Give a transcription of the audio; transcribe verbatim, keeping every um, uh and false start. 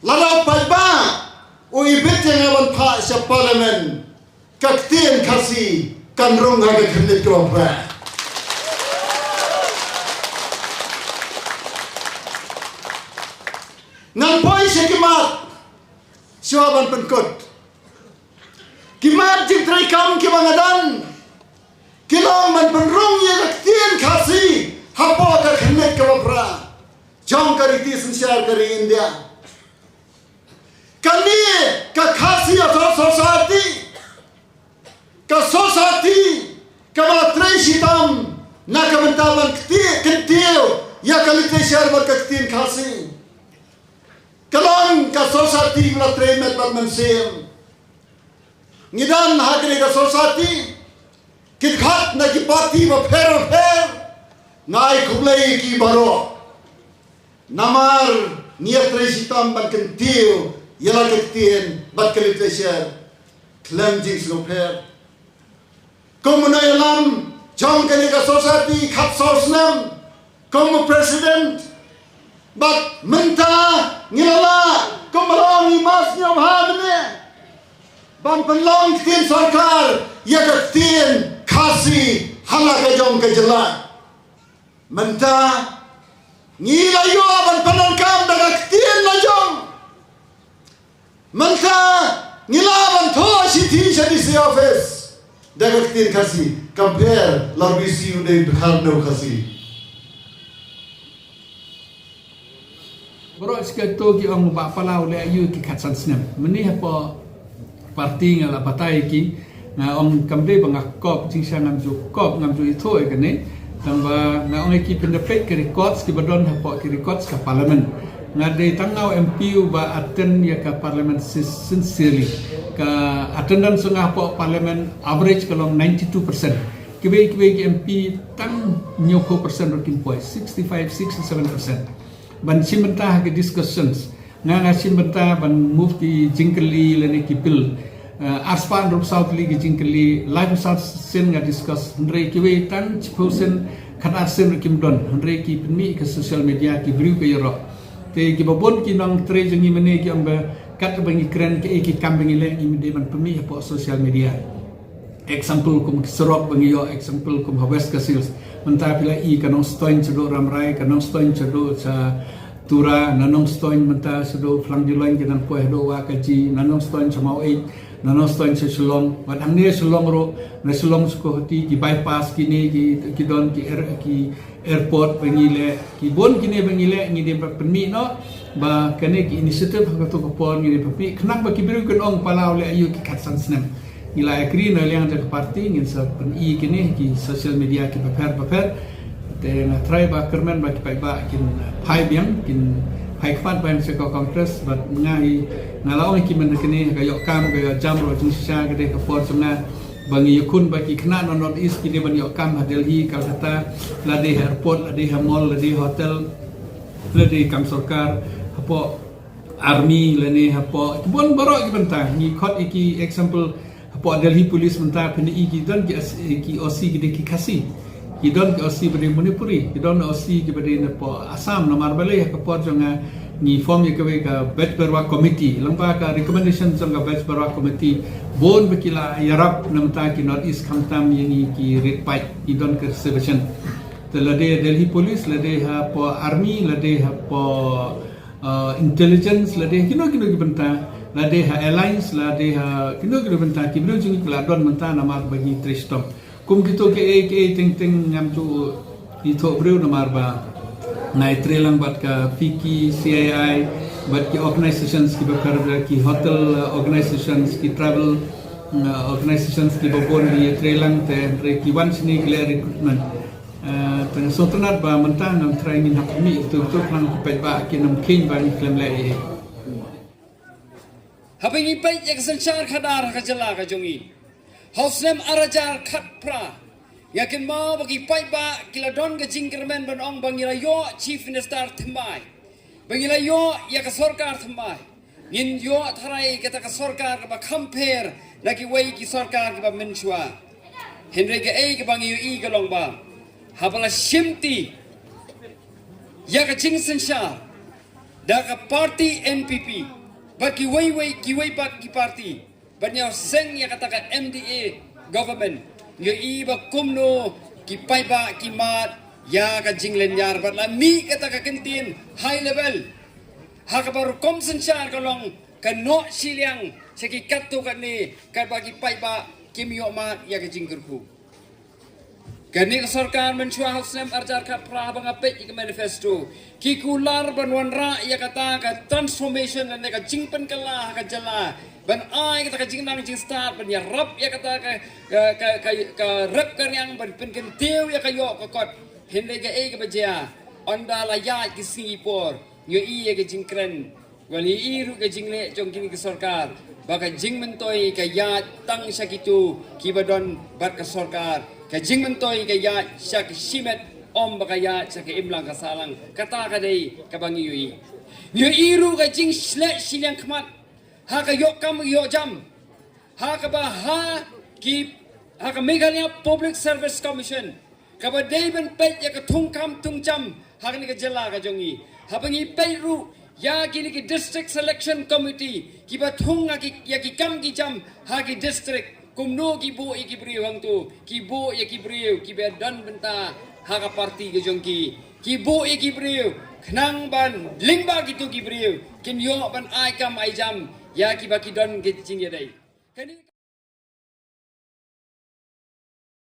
Lada u paidbah u ibit ïa nga ban phah sha Parliament, ka ktien Khasi kan rung ha ka khyrnit kaba phra. Ngan poi sha ki mat shuwa ban pynkut. Ki mat jingtrei kam kiba nga don ki long ban pynrung ïa ka ktien Khasi hapoh ka khyrnit kaba phra jong ka riti synshar ka ri India. Kane ka Khasi Authors' Society, ka society kaba trei shitom na ka bynta ban kti-, kyntiew ïa ka literature bad ka ktien Khasi. Ka long ka society ba la trei met bad mynsiem. Ngi don ha kane ka society, ki dkhot na ki party bapher bapher, nga ai khublei ïa ki baroh. Namar ngi ïatrei shitom ban kyntiew ïa la ka ktien bad ka literature khlem jingsngewpher. Kum u nongïalam jong kane ka society khatsaw snem kum u president, bad mynta ngi la lah kum ba long i Mas Ngiobha mynne ban pynlong ktien sorkar ïa ka ktien Khasi ha la ka jong ka jylla. Mynta ngi la ïoh ban pyndonkam da ka ktien la jong. Mynta ngi lah ban thoh shithi sha D C office da ka ktien Khasi, compare la B C u dei dkhar na u Khasi. Baroh shi kato ki ong ba palau leh aïu ki khatsan snem. Mynne hapoh party nga la batai ki, nga ong kam dei ba nga kop, jingshisha ngam ju kop, ngam ju ithuh ïa kane. Tang ba nga ong ïa ki, phin da peit ki records kiba don hapoh ki records ka Parliament. Nga dei tang nga u M P uba attend ïa ka Parliament sin-, sincerely. Ka attendance nga hapoh Parliament average ka long ninety-two percent. Kiwei kiwei ki M P tang hynñiewphew percent ruh kim poi, sixty-five, sixty-seven percent. Ban shim bynta ha ki discussions. Nga, nga shim bynta ban move ki jingkylli lane ki bill. Eh, arspah hynriewphew saw tylli ki jingkylli, laiphew saw sien nga discuss, hynrei kiwei tang shiphew sien, khatar sien ruh kim don, hynrei ki pynmih ka social media, ki briew ka ïaroh. Te kiba bun ki nongtrei jong ngi mynne ki ong ba katba ngi kren kaei ki kam ba ngi leh, ngi dei ban pynmih hapoh social media. Example kum ki surok ba ngi ïoh, example kum ha West Khasi Hills. Mynta phi la i ka Nongstoiñ shaduh Rambrai, ka Nongstoiñ shaduh sha Tura, na Nongstoiñ mynta shaduh Phlang Jylloin ki dang poi haduh Wahkaji, na Nongstoiñ sha Maweit, na Nongstoiñ sha Shillong. Bad hangne Shillong ruh, na Shillong sha Guwahati ki bypass kine ki, ki don ki air-, ki airport ba ngi leh, ki bun kine ba ngi leh, ngi dei ban pynmih noh ba kane ki initiative ha kato ka por ngi dei ban pynmih, khnang ba ki briew kin ong palau leh aïu ki khatsan snem. Ngi la agree na liang jong ka party ngin sa pyni kine ki social media ki bapher bapher. Te nga tharai ba kyrmen ba ki paidbah kin phai biang, kin phai khmat biang sha ka Congress, bad nga hi, nga la ong ïa ki mynta kine, ka ïoh kam ka ïoh jam ruh jingshisha, ka dei ka por jong nga ba ngi ïakhun ba ki khynnah na North East ki dei ban ïoh kam ha Delhi, Calcutta, la dei ha airport, la dei ha mall, la dei ha hotel, la dei kam sorkar, hapoh army lane hapoh, ki bun baroh ki bynta. Ngi khot ïa ki example, hapoh Delhi Police mynta phin i ki don ki as-, ki O C ki dei ki Khasi. Ki don ki O C ba dei Manipuri, ki don O C ki ba dei napoh Assam, namar balei ha ka por jong nga ngi form ïa kawei ka Bechbarwa Committee. Lyngba ka recommendation jong ka Bechbarwa Committee, bun ba ki la ïarap na mynta ki North East khamtam ïa ngi ki rit paid, ki don ka reservation. Te la dei Delhi Police, la dei hapoh army, la dei hapoh uh, intelligence, la dei kino kino ki bynta, la dei ha alliance, la dei ha kino kino bynta, ki briew jong ngi ki la don mynta namar ba ngi trei shitom. Kum kito kiei kiei teng teng ngam ju ithuh briew namar ba nga trei lang bad ka FICCI, C I I, bad ki organizations ki bapher bapher, ki hotel, uh, organizations, ki travel, uh, organizations ki babun, ngi trei lang te, hynrei ki wan shane ki leh recruitment. Eh, tang sngewtynnat ba mynta ngam tharai ngin hap mih tu tu khnang ba peit ba kin ym kheiñ ba ngi khlem leh ei ei. Haba ngi peit ïa ka synshar khadar ha ka jylla ka jong ngi ha u snem ar hajar khatphra, nga kynmaw ba ki paidbah ki la don ka jingkyrmen ban ong ba ngi la ïoh Chief Minister thymmai, ba ngi la ïoh ïa ka sorkar thymmai. Ngin ïoh tharai kata ka sorkar kaba kham pher na kiwei ki sorkar kiba mynshuwa. Hynrei kaei kaba ngi ïohi ka long ba haba la shimti ïa ka jingsynshar, da ka party N P P bad kiwei wei kiwei pat ki party ban ïa seng ïa kata ka M D A government. Ngi ïohi ba kumno ki paidbah ki mad ïa ka jinglynñiar bad la mih kata ka kyntien high level ha kaba rukom synshar ka long ka noh shiliang sha ki katto katne katba ki paidbah kim ïoh mad ïa ka jingkyrkhu. Kane ka sorkar mynshuwa ha u snem arhajar khatphra ba nga peit ïa ka manifesto ki kular ban wanrah ïa kata ka transformation lane ka jingpynkylla ha ka jylla ban ai kata ka jingnang jingstad ban ïarap ïa kata ka ka ka ka, ka rep ka riang ban pynkyntiew ïa ka ïoh ka kot. Hynrei kaei kaba jia? Ynda la ïaid ki sngi por ngi ïohi ïa ka jingkren. Wan ïohi ruh ka jingleh jong kine ki sorkar ba ka jingmyntoi ka ïaid tang sha kito kiba don bad ka sorkar. Ka jingmyntoi ka ïaid sha ka shimet, ym ba ka ïaid sha ka imlang ka sahlang. Kata ka dei kaba ngi ïohi. Ngi ïohi ruh ka jingsleh shiliang khmat ha ka ïoh kam ïoh jam ha kaba ha ki ha ka Meghalaya Public Service Commission kaba dei ban peit ïa ka thungkam thungjam ha kane ka jylla ka jong ngi. Haba ngi peit ruh ïa kine ki District Selection Committee kiba thung ha ki ïa ki kam ki jam ha ki district, kumno ki buh ïa ki briew hangto? Ki buh ïa ki briew kiba don bynta ha ka party ka jong ki. Ki buh ïa ki briew khnang ban lyngba kito ki briew kin ïoh ban ai kam ai jam ïa kiba ki don ki jingïadei. Kane